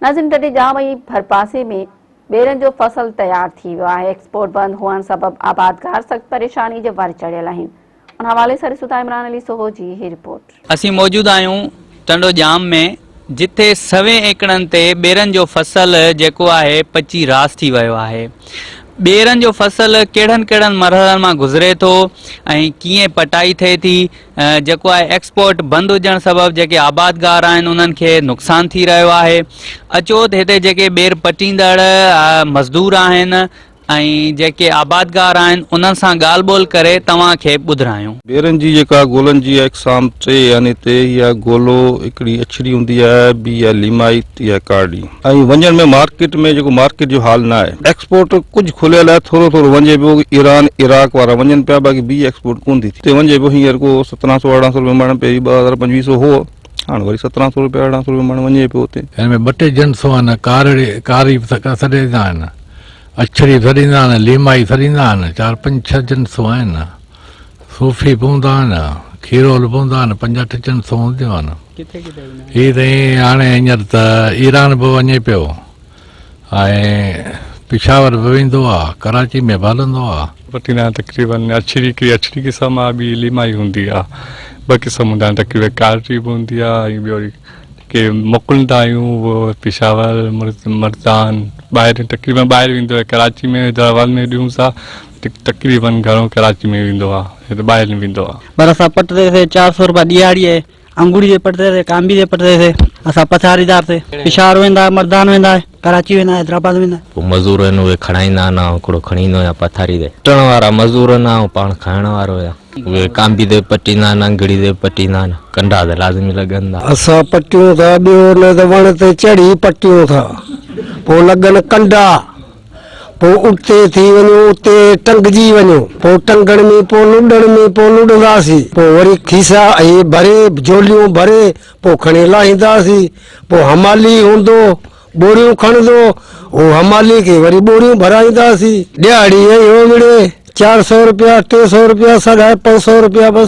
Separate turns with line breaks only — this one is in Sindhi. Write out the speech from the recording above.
ناظرين ٽنڊي ڄام ۽ ڀرپاسي ۾ ٻيرن جو فصل تيار ٿي ويو آهي، ايڪسپورٽ بند هئڻ سبب آبادگار سخت پريشاني جي ور چڙهيل آهن. ان حوالي سان ڏسون ٿا عمران علي سوهو جي هي رپورٽ.
اسين موجود آهيون ٽنڊو ڄام ۾ جتي سوين ايڪڙن تي ٻيرن جو فصل جيڪو آهي پچي راس ٿي ويو آهي. ٻيرن جو فصل ڪهڙن ڪهڙن مرحلن مان گذري ٿو ۽ ڪيئن پٽائي ٿئي ٿي جيڪو آهي ايڪسپورٽ بند هجڻ سبب جيڪي آبادگار آهن انهن کي نقصان ٿي رهيو آهي اچو ته هتي جيڪي ٻير پٽيندڙ مزدور آهن ۽ جيڪي آبادگار آهن انهن سان ڳالهه ٻولهه ڪري توهان کي ٻڌرايون.
ٻيرن جي جيڪا گولن جي اقسام ٽي يعني تي هي آهي گولو هڪڙي اڇڙي هوندي آهي ٻي آهي ليمائي ٽي آهي ڪارڙي ۽ وڃڻ ۾ مارڪيٽ ۾ جيڪو مارڪيٽ جو حال نه آهي ايڪسپورٽ ڪجهه کليل آهي ٿورو ٿورو وڃي پيو ايران عراق وارا وڃن پيا باقي ٻي ايڪسپورٽ ڪونه ٿي ٿئي هتي وڃي پيو هينئر ڪو سترهن سو ارڙهن سو روپيا مڻ پهرين ٻه هزار پنجويهه سو هو هاڻ وري سترهن سو روپيا ارڙهن سو روپيا مڻ وڃي پيو اتي.
هن ۾ ٻه ٽي جنسون آهن ڪارڙي ڪاري به سڏيندا آهن اڇڙي به سڏيندا آهن ليمائي سڏيندا آهن چار پنج ڇهه جنسون آهن صوفي به هوندا آهن کيرول به هوندا آهن پنج اٺ جنسون هونديون آهن هي سائين هاڻي هينئر ته ايران به وڃي پيو ۽ پشاور به ويندو آ ڪراچي ۾ به هلندو آ.
وٺيندا آهن تقريبن اڇڙي هڪڙي اڇڙي قسم آ ٻي ليمائي هوندي آ ٻه قسم هوندا آهن تقريبن ڪارٽي به هوندي آ ۽ ٻيو وري ڪي موڪلندا آهيون اهو پشاور مردان ٻاهر تقريبن ٻاهر ويندو آهي ڪراچي ۾ حيدرآباد ۾ ڏيون ٿا تقريبن گهڻو ڪراچي ۾ ويندو آ هتي ٻاهر نه ويندو آ.
پر اسان پٽ تي چار سو روپيا ڏيهاڙي آهي انگوڙي جي پٽ تي ڪانبي جي پٽ تي اسان پٿاريدار تي پشاور ويندا مردان ويندا ڪراچي ويندا حيدرآباد ويندا.
پوء مزور آهن اهي کڻائيندا آهن آئون هڪڙو کڻي ايندو آهيان پٿاري تي پٽڻ وارا مزور آهن آئون پاڻ کائڻ وارو آهيان اهي ڪانبي تي به پٽيندا آهن انگڙي تي به پٽيندا آهن ڪنڊا ته لازمي لڳن ٿا.
اسان پٽيون ٿا ٻيو نه ته وڻ تي چڙهي پٽيون ٿا پوء لڳن ڪنڊا. پوء اتي ٿي وڃو اتي ٽنگجي وڃو پوء ٽنگڻ ۾ پوء لڏڻ ۾ پوء لڏنداسين پوء وري کيسا اهي ڀري جهوليون ڀري پوء کڻي لاهينداسين پوء حمالي هوندو ٻوريون کڻندو هو حمالي کي وري ٻوريون ڀرائينداسين ڏهاڙي ۽ هو مڙئي 400 روپيا 300 روپيا ساڍا 500 روپيا بس.